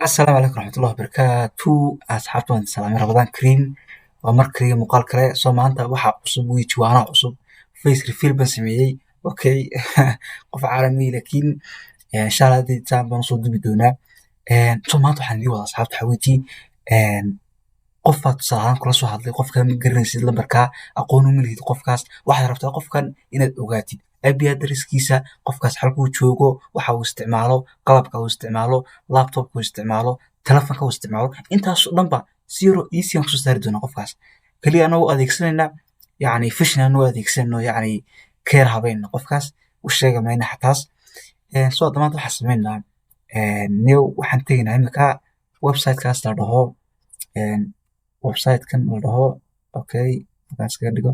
Asalaamu calaykum waraxmatullahi wabarakaatu. Asxaabta, waan salaamay. Ramadaan kariim. Waa mar kaliya muuqaal kale. Soo maanta waxaa cusub wii jiwaanaha cusub, face reveal baan sameeyey. Okay, qof caalami, laakiin insha Allah hadii saan baan usoo dubi doonaa. So maanta waxaan idiin wadaa, asxaabta, waxaa weeye qof baad tusaale ahaan kula soo hadlay. Qofka ma garanaysid, lambarkaa aqoon uma lihid. Qofkaas waxaad rabtaa qofkan inaad ogaatid IP addresskiisa, qofkaas halkuu joogo, waxa uu isticmaalo, qalabka uu isticmaalo, laptopka uu isticmaalo, telefonka uu isticmaalo. Intaasoo dhan ba si yaroo easy aan kusoo saari doonaa. Qofkaas kaliya anagoo adeegsanayna, yacni phishing anagoo adeegsanayno, yacni keer habayna qofkaas u sheega mayna xataas. So hadda maanta waxaan sameynaa new, waxaan tegaynaa imika websitekaas la dhaho, websitekan la dhaho, okay, markaan iskaga dhigo,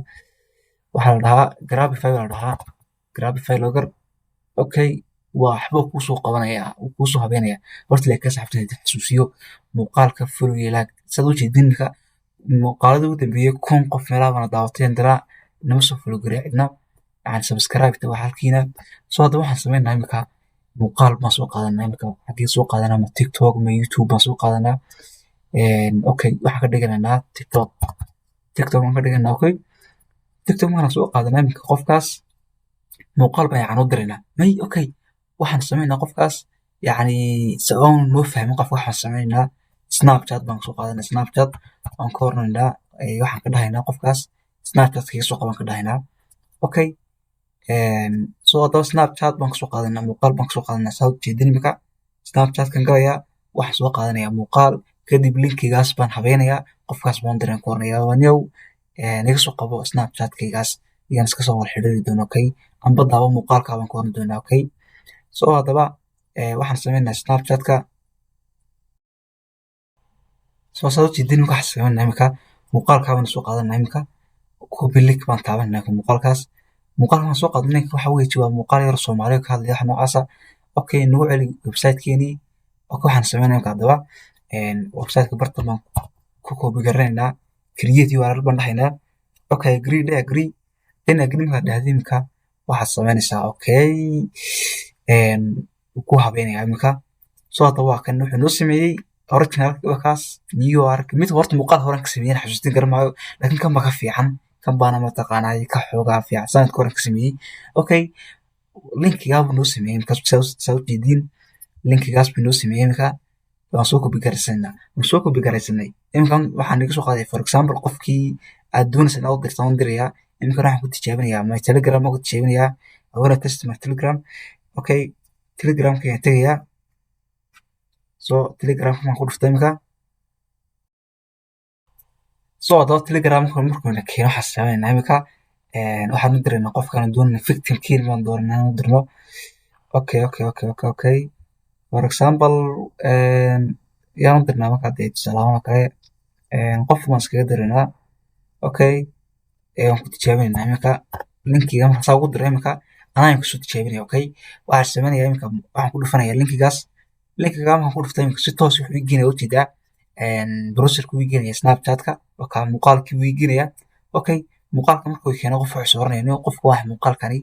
waxaa la dhahaa Grabify baa la dhahaa, Grabify Logger. Okay, waa waxba kuusoo qabanaya, wuu kuusoo habeynaya horta. Laakiin asxaabta, hadii xasuusiyo muuqaalka follow iyo like. Saad u jeedin imika muuqaalada ugu dambeeyay 1000 qof meelaha baana daawatay, haddana nama soo follow gareey cidna, yani subscribe waa halkiina. So hadda waxaan sameynaa imika muuqaal baan soo qaadanaa. Imika xagee soo qaadanaa? Ma TikTok ma YouTube baan soo qaadanaa? Okay, waxaan ka dhiganaynaa TikTok. TikTok baan ka dhiganaa. Okay, TikTok markaan soo qaadanaa imika qofkaas muuqaal baan yacni u diraynaa may. Okay, waxaan sameynaa qofkaas, yacni si oon noo fahmin qofka, waxaan sameynaa Snapchat baan soo qaadanaa. Snapchat waan ka hornaynaa, waxaan ka dhahaynaa qofkaas Snapchat kaga soo qaban ka dhahaynaa. Okay, so haddaba Snapchat baan kasoo qaadanaa, muuqaal baan kasoo qaadanaa. Saa ujeedin imika Snapchat-kan galayaa, waxaan soo qaadanayaa muuqaal, kadib linkigaas baan habeynayaa, qofkaas baan diraan, ku oranayaa wanyow iga soo qabo Snapchat-kaygaas, iyaan iska soo wada xiriiri doona. Okay, amba daawo muuqaalka baan ku oran doonaa. Okay, so haddaba waxaan sameynaa Snapchat-ka. Soo saad ujeedin imika waxaan sameynaa imika muuqaalkaa baan soo qaadanaa. Imika copy link baan taabanaa muuqaalkaas. Muuqaalka baan soo qaadanay, waxa weeye waa muuqaal yar Soomaali ka hadlaya, wax noocaasa. Okay, nagu celi website-keenii. Okay, waxaan sameynaa imika haddaba website-ka bartan baan ku copy garanaynaa, create URL baan dhahaynaa. Okay, agree dhe, agree, then agree. Markaad dhahdo imika waxaad sameynaysaa, okay, wuu ku habeynayaa imika. So hadda waa kan wuxuu noo sameeyey original kaas new URL. Mid horta muuqaal horan ka sameeyey xasuustin garan maayo, laakiin kan baa ka fiican, kan baana mataqaanaa ka xoogaa fiican, sanadka horan ka sameeyey. Okay, linkigaa buu noo sameeyey imika. Saa ujeediin, linkigaas buu noo sameeyey. Imika waan soo copy garaysanaa, waan soo copy garaysanay. Iminkan waxaan iga soo qaaday, for example, qofkii aad doonaysa inaad u dirto waan dirayaa. Iminkan waxaan ku tijaabinayaa my Telegram baan ku tijaabinayaa. I wanna test my Telegram. Okay, Telegramka ayaan tegayaa. So Telegramka baan ku dhuftay imika. So haddaba Telegramka markuu na keeno, waxaan sameynaa imika waxaan u diraynaa qofkaan doonayna, victimkiin baan dooranaa inaan u dirno. Okay, for example, yaan u dirnaa markaa dee? Tusaale ahaan oo kale qof baan iskaga diraynaa. Okay, waan ku tijaabinaynaa imika linkiga. Marka saa ugu diro imika anaa imika soo tijaabinaya. Okay, waxaan sameynaya imika, waxaan ku dhufanayaa linkigaas. Linkiga markaan ku dhuftay imika si toos wuxuu ii geenaya, ujeedaa, browserka wuu ii geenaya Snapchatka. Wakaa muuqaalkii wuu ii geenaya. Okay, muuqaalka markuu keeno, qof wuxuu sooranaya nin qofka wax muuqaalkani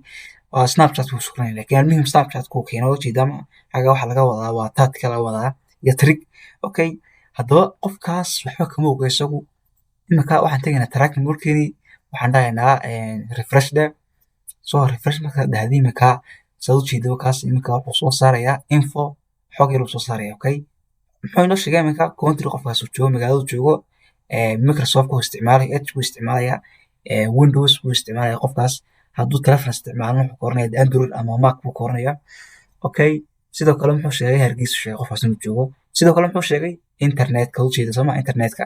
waa Snapchat buu sooranaya, laakiin almuhim Snapchat kuu keeno, ujeedaa. Xaga waxa laga wadaa waa tactic laga wadaa iyo trick. Okay, haddaba qofkaas waxba kama oga isagu. Imika waxaan tegaynaa tracking modekeeni, waxaan dhahaynaa refresh dhe. So refresh markaad dhahdi imika, saad ujeedo, kaas imika wuxuu soo saarayaa info, xog yar uu soo saaraya. Okay, muxuu inoo sheegay imika? Country qofkaas uu joogo, magaalada uu joogo, Microsoft buu isticmaalaya, Edge buu isticmaalaya, Windows buu isticmaalaya. Qofkaas hadduu telefon isticmaalno, wuxuu ka oranaya Android ama Mac buu ka oranaya. Okay, sidoo kale muxuu sheegay? Hargeysa sheegay qofkaas inuu joogo. Sidoo kale muxuu sheegay? Internetka, ujeeda sooma, internetka.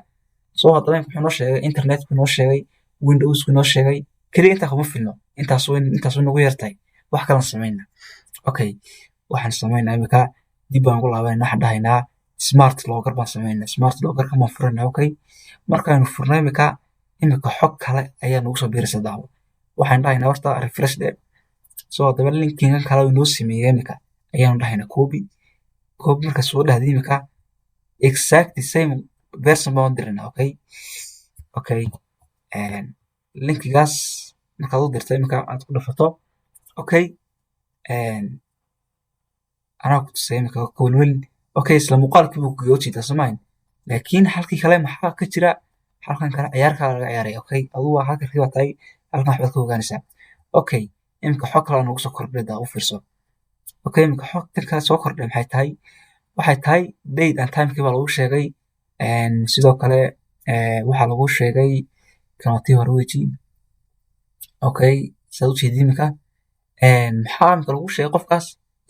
So haddaba muxuu noo sheegay? Internetku noo sheegay, Windowsku noo sheegay. Keliya intaa kuma filno, intaas way nagu yartahay, wax kalan sameynaa. Okay, waxaan sameynaa imika dib baan ugu laabanayna, waxaan dhahaynaa smart logger baan sameynaa. Smart loggerka baan furanaa. Okay, markaanu furno imika xog kale ayaa nagu soo biiraysa. Daawo, waxaan dhahaynaa horta refresh dhe. So haddaba linkingan kale uu noo sameeyey imika ayaanu dhahaynaa copy. Copy marka soo dhahda imika, exact same person baan u diraynaa. Okay, linkigaas markaad u dirto imika aad ku dhufato, okay, anaa ku tusay imika kawelwelin. Okay, isla muuqaalkii buu kuga jeedaa, soomahin? Laakiin halkii kale maxaa ka jira? Halkan kale ciyaar kale laga ciyaaraya. Okay, adigu waa hackerkii baa tahay, halkan waxbaad ka ogaanaysaa. Okay, imika xog kale nagu soo kordhay daa u fiirso. Okay, imika xogtan kale soo kordhay maxay tahay? Waxay tahay date and timekii baa lagu sheegay. Sidoo kale waxaa lagu sheegay kan waa tii hore weji. Okay, saad ujeedid imika maxaa imika lagu sheegay? Qofkaas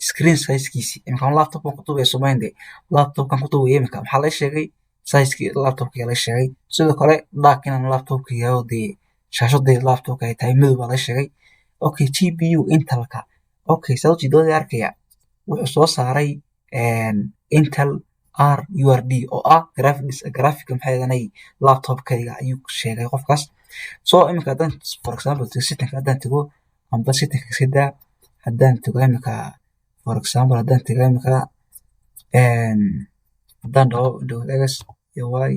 screen sizekiisi. Imika laptop baan ku duubaya, soomahin? De laptopkan ku duubaya imika maxaa laga sheegay? Sizekii laptopka laga sheegay. Sidoo kale dark inaan laptopka yahay oo dee shaashadii laptopka ay tahay madow baa laga sheegay. Okay, GPU Intelka. Okay, saad ujeedid waad arkaya, wuxuu soo saaray Intel R URD oo ah graphic maxay ahayd laptopkayga ayuu sheegay qofkaas. So imika haddaan, for example, settingka haddaan tago, amba settingka iska daa, haddaan tago imika, for example, haddaan tago imika, haddaan dhaho Windows X iyo Y.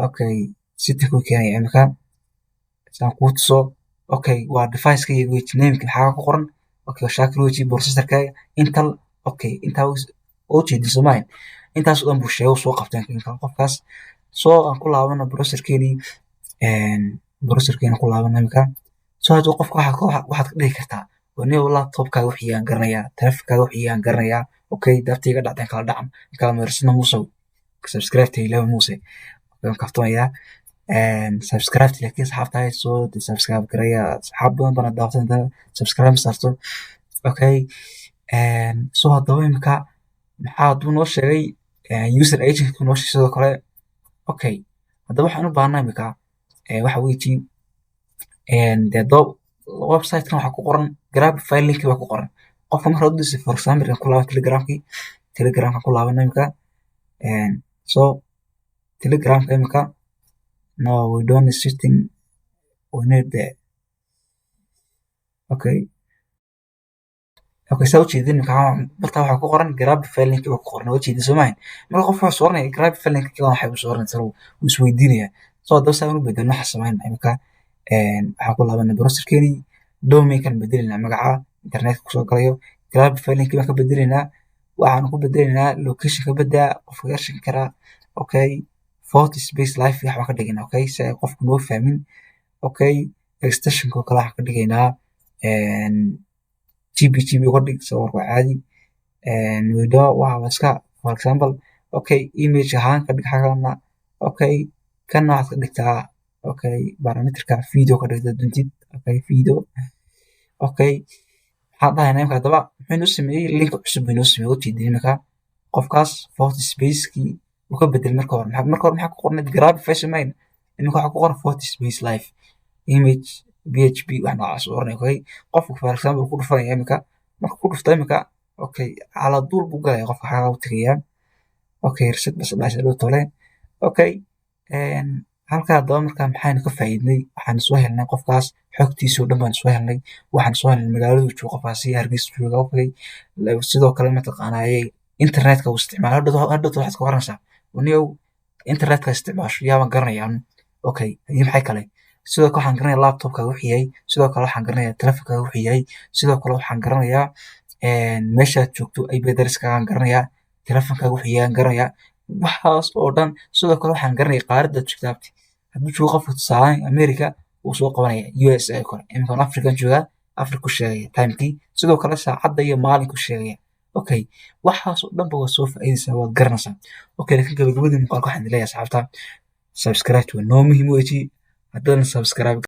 Okay, settingka wuu keenaya imika saan kuu tuso. Okay, waa device-ka iyo weji nameka maxaa ku qoran? Okay, Shaakir weji, processorka Intel. Okay, intaa oo ujeedin, soomahin? Intaas oo dhan buu sheego soo qabtay imika qofkaas. So aan ku laabano browserkeenii, browserkeena ku laabano imika. So haduu qofka waxaad ka dhigi kartaa waniyow laptopkaaga wixii aan garanayaa, taleefankaaga wixii aan garanayaa. Okay, dabta iga dhacday kala dhacan kala meersano. Muuse, subscribe ta ilaawi. Muuse, waan kaftamayaa. Subscribe laakiin asxaabta soo subscribe garaya. Asxaab badan bana daawatay inta subscribe saarto. Okay, so haddaba imika maxaa hadduu noo sheegay? User agent noo sheegay sidoo kale. Okay, haddaba waxaan u baahnaa imika waxa weji dee do website-kan waxaa ku qoran grab file link baa ku qoran. Qofka marka u disay, for example, ku laaban Telegramkii, Telegramka ku laaban imika. So Telegramka imika, no, we don't need system, we need the okay. Saa ujeedin imika bartaa waxaa ku qoran grab file link baa ku qoran, waa ujeedin, soo maahan? Marka qofka wuxuu sooranaya grab file link waa waxay u sooranaysaa, wuu isweydiinaya. So haddaba saa u bedelno, waxa sameynaa imika waxaan ku laabanay browserkeenii, domainkan bedelaynaa, magaca internetka kusoo galayo grab file link baan ka bedelaynaa. Waxaan ku bedelaynaa location ka bedaa qofka yarshan karaa. Okay, 40 space live wax baan ka dhigaynaa. Okay, si ay qofku noo fahmin. Okay, extensionka oo kale waxaan ka dhigaynaa GPG uga dhig, sawirka waa caadi window waxa iska, for example. Okay, image ahaan ka dhig xagana. Okay, kana waxaad ka dhigtaa, okay, parameterka video ka dhig doontid. Okay, video. Okay, maxaan dhahaynaa imika? Haddaba muxuu inoo sameeyey? Link cusub buu inoo sameeyey, ujeedin imika qofkaas 40 spacekii uu ka bedelay. Marka hore maxaa ku qornayd? Grab file. Imika waxaa ku qoran 40 space live image PHP, wax noocaas u oranaya. Okay, qofka, for example, ku dhufanaya imika. Marka ku dhufto imika, okay, cala duul buu galaya qofka, xagaa u tagayaa. Okay, reset bas dhahaysa dhow tole. Okay, halka haddaba marka maxaynu ka faa'iidnay? Waxaan soo helnay qofkaas xogtiisa oo dhan baan soo helnay. Waxaan soo helnay magaaladu joogo qofkaasi, Hargeysa jooga. Okay, sidoo kale mataqaanaaye internetka uu isticmaalo. Hadhowto waxaad ka waranaysaa, niyow internetka isticmaasho yaabaan garanayaa. Okay, iyo maxay kale? Sidoo kale waxaan garanayaa laptopkaaga wuxuu yahay. Sidoo kale waxaan garanayaa telefonkaaga wuxuu yahay. Sidoo kale waxaan garanayaa meeshaad joogto, IP addresskaagaan garanayaa, telefonkaaga wuxuu yahay aan garanayaa, waxaas oo dhan. Sidoo kale waxaan garanayaa qaaradda joogta abti. Hadduu joogo qofka tusaale America, wuu soo qabanaya USA kore. Iminkan African joogaa, Africa ku sheegaya timekii, sidoo kale saacadda iyo maalinku sheegaya. Okay, waxaas oo dhanba waad soo faa'iidaysaa, waad garanaysaa. Okay, laakiin gabagabadii muuqaalka waxaan leeyahay, asxaabta, subscribe waa noo muhiim weji. Haddana subscribe.